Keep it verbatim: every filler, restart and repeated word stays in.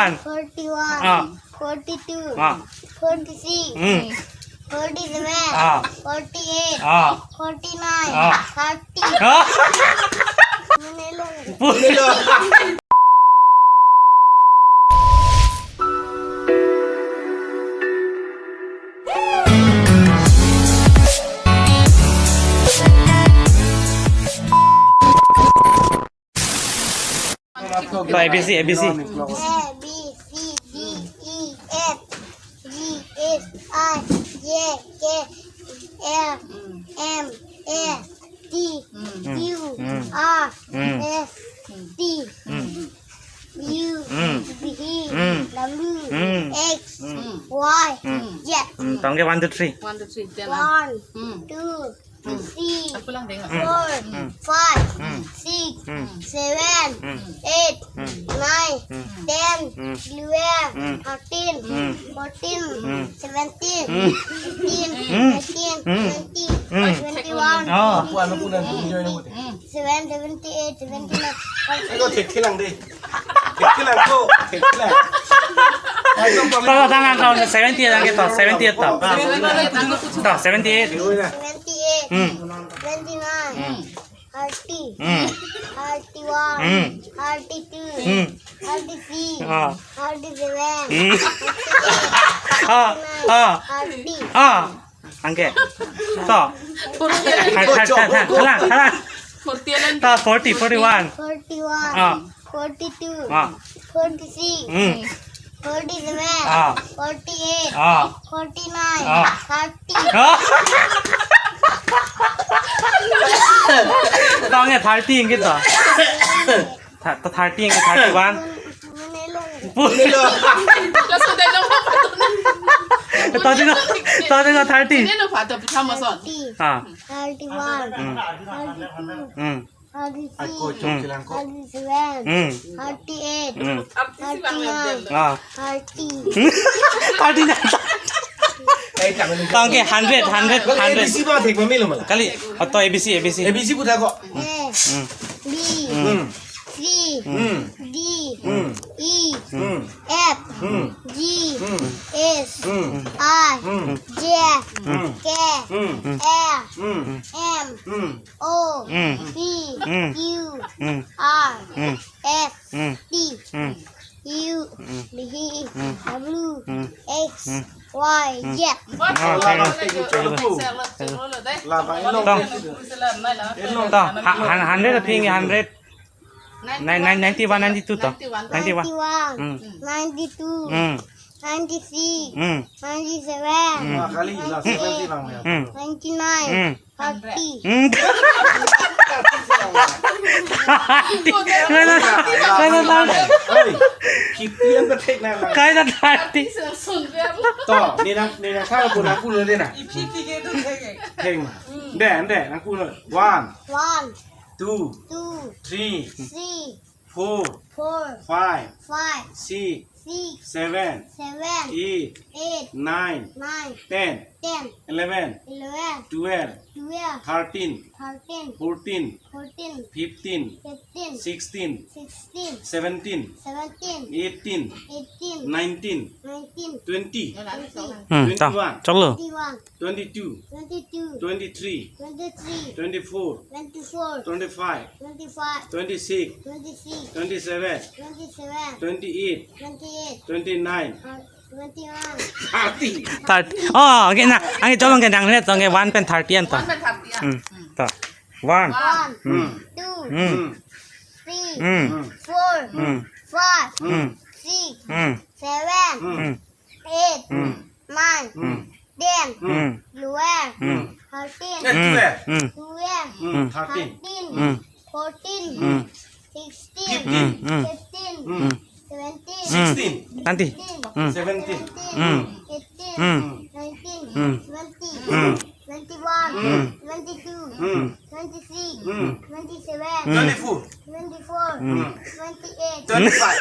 Forty-one. Ah. Forty-two. Ah. Forty-six. Hmm. Forty-seven. Ah. Forty-eight. Ah. Forty-nine. Ah. Thirty. Ah. Menelo. To A B C, A B C. A, B, C, D, E, F, G, H, I, J, K, L, M, N, O, P, Q, R, S, T, U, V, W, X, Y, Z. Hmm, tangke one, two, three. One, two, three, then. One, two, three, four, five, six, seven, eight, nine, ten, eleven, thirteen, fourteen, seventeen, eighteen, nineteen, twenty, twenty-one, twenty-seven, seventy-eight, seventy-nine. Eko thek thelang de. Thek thelang ko, thek thelang. Tangke, tangke, tangke, seventy-eight tangke to, seventy-eight to. To, seventy-eight. Seventy-eight, twenty-nine, thirty, thirty-one, thirty-two, thirty-three, thirty-seven, thirty-eight, thirty-nine, thirty. Ah. Tangke. To. Thar-, thar-, thar-, tharlang, tharlang. To, forty, forty-one. Forty-one. Ah. Forty-two. Ah. Forty-six. Hmm. Forty-seven. Ah. Forty-eight. Ah. Forty-nine. Ah. Thirty. Ah. Tangke thirty anke to. Tha-, to thirty anke thirty-one. Tadi no, tadi no thirty. Ah. Thirty-one. Hmm. Thirty-two. Hmm. Thirty-six. Hmm. Thirty-seven. Hmm. Thirty-eight. Hmm. Thirty-nine. Ah. Thirty. Thirty-nine. Tangke hundred, hundred, hundred. Kali, ato A B C, A B C. A B C puthak ko. A, B, C, D, E, F, G, H, I, J, K, L, M, N, O, P, Q, R, S, T, U, V, W, X, Y, Z. Ah, thank you. Thank you. Tong. To, ha-, han-, hundred aphi, hundred. Nine, nine, ninety-one, ninety-two to. Ninety-one. Ninety-one. Hmm. Ninety-two. Hmm. Ninety-six. Hmm. Ninety-seven. Hmm. Ninety-eight. Hmm. Ninety-nine. Hmm. Thirty. Hmm. Thirty. Kaita, kaita thirty. Oi, fifty an ta thek na lang. Kaita thirty. To, ne nang, ne nang sa ko na kulo de na. Thek na. De, de, nang kulo. One. One. Two. Two. Three. Three. Four. Four. Five. Five. Six. Six. Seven. Seven. Eight. Eight. Nine. Nine. Ten. Ten. Eleven. Eleven. Twelve. Twelve. Thirteen. Thirteen. Fourteen. Fourteen. Fifteen. Fifteen. Sixteen. Sixteen. Seventeen. Seventeen. Eighteen. Eighteen. Nineteen. Nineteen. Twenty. Hmm, to. Twenty-one. Chalo. Twenty-one. Twenty-two. Twenty-two. Twenty-three. Twenty-three. Twenty-four. Twenty-four. Twenty-five. Twenty-five. Twenty-six. Twenty-six. Twenty-seven. Twenty-seven. Twenty-eight. Twenty-eight. Twenty-nine. Uh, twenty-one. Thirty. Thirty. Oh, okay, na. Anke chalo, anke nang ne, anke one pen thirty an to. One pen thirty an. Hmm. To. One. One. Hmm. Two. Hmm. Three. Hmm. Four. Hmm. Five. Hmm. Six. Hmm. Seven. Hmm. Eight. Hmm. Nine. Hmm. Ten. Hmm. Eleven. Hmm. Thirteen. Eh, hmm. Twelve. Hmm. Twelve. Hmm. Thirteen. Thirteen. Hmm. Fourteen. Hmm. Sixteen. Fifteen. Hmm. Fifteen. Hmm. Seventeen. Hmm. Sixteen. Nanti. Eighteen. Hmm. Seventeen. Hmm. Eighteen. Hmm. Nineteen. Hmm. Twenty. Hmm. Twenty-one. Hmm. Twenty-two. Hmm. Twenty-three. Hmm. Twenty-seven. Hmm. Twenty-four. Twenty-four. Hmm. Twenty-eight. Twenty-five.